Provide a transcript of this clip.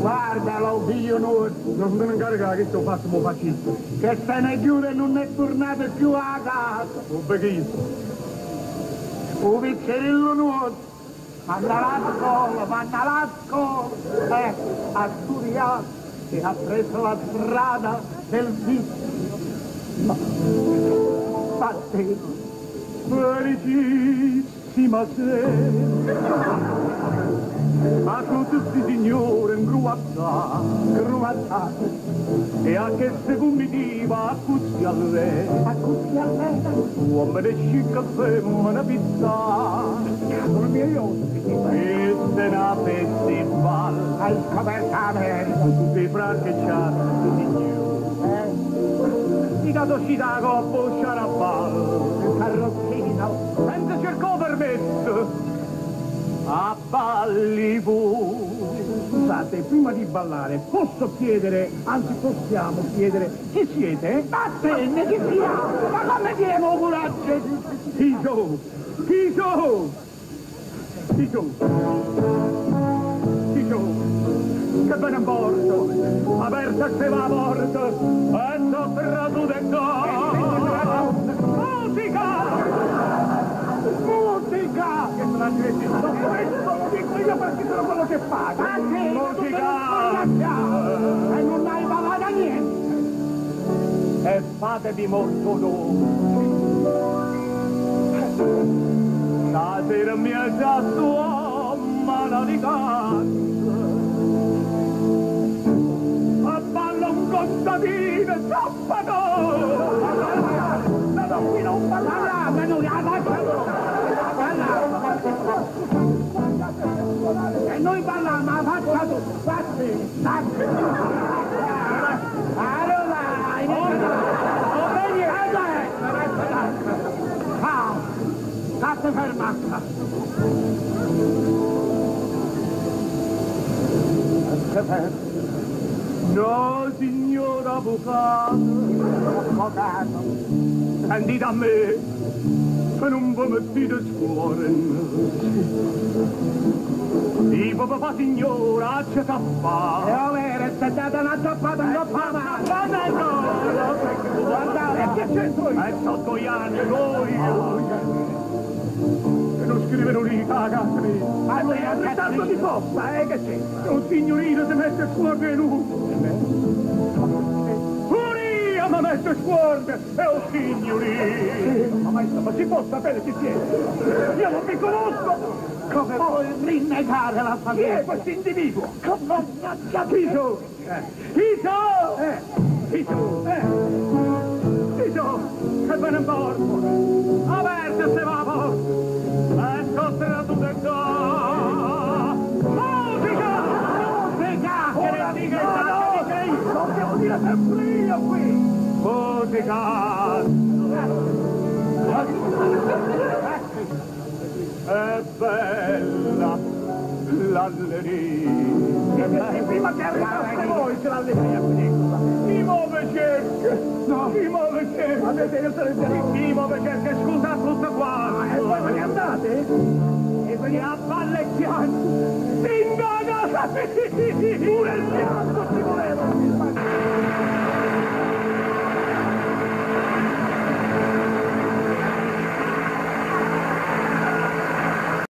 Guardalo, 'o figlio nuosto. Non me ne incaricà, che sto fatto, mo faccio io. Che se n'è ghiuto e nun è turnato cchiù 'a casa. 'O vecchio. 'O piccerillo nuosto. Mannalo 'a scola, mannalo 'a scola. Eh, ha studiato e ha preso la strada del vizio. Ma, vattene. Felicissima sera, a tutti sti signori 'ncruvattati, 'Ncruvattati. E a che comitiva accussì allera, Accussì allera. Uomini chic e femmine pittate, Sono i miei ospiti. Questa è 'na festival. Hai scoperto l'America. Con tutti i frac che c'ha sti signori. Eh? I ca so' asciti 'a copp' 'o sciaraballo. Il carrozzino. Senza cercà 'o permesso. Abballi pure. Scusate, prima di ballare, posso chiedere, anzi possiamo chiedere, chi siete? Vattene, chi siamo? Ma come tiene 'o coraggio? Chi so'? Chi so'? Chi so'? Chi so'? Che ve ne 'mporta? Aperta steva 'a porta e so' trasuto 'e Musica! Musica! Che sono altri No, questo lo dico io perché sono quello che paga. Vattene, Musica! E non hai pagato niente! E fatevi molto onore. Stasera 'mmiez'a st'uommene di cazzo. Abballa un contadino zappatore. No, no, qui non Parliamo noi, Parliamo! E noi parliamo, ma faccia tu, vattene, vattene! Allora, Ciao! State fermata! State ferma! No, signor avvocato. Avvocato! Sentite a me, che non vi mettete scuorno. Si papà signora c'è da fare. E overo, è stata una zappata in coppa mano! Guardate, e che c'entro io? E sotto gli anni, voi! E non scrivono lì, a casa mia. Ma lui è un ritardo di posta, che c'è? Un signorino si mette scuorno e lui. Pure io mi metto scuorno, e un signorino. Ma maestro, ma si può sapere chi siete? Io non vi conosco! Come puoi rinnegare la Chi famiglia? è questo individuo? Come Chi so? Chi so? Chi so? Chi so? Che ve ne importa? Aperta se va a porta! E so trasuto qua! Musica! Musica! Che ne dica No, no, che dica io? Lo devo dire sempre io qui! Musica! È bella l'allegria! E prima che arrivaste voi c'è l'allegria qui! Chi muove cerca? No. Chi muove cerca? Avete io Chi muove cerca? Scusa tutto qua! E voi ve ne andate? E ve ne a balle e pianto! In casa! Pure il pianto!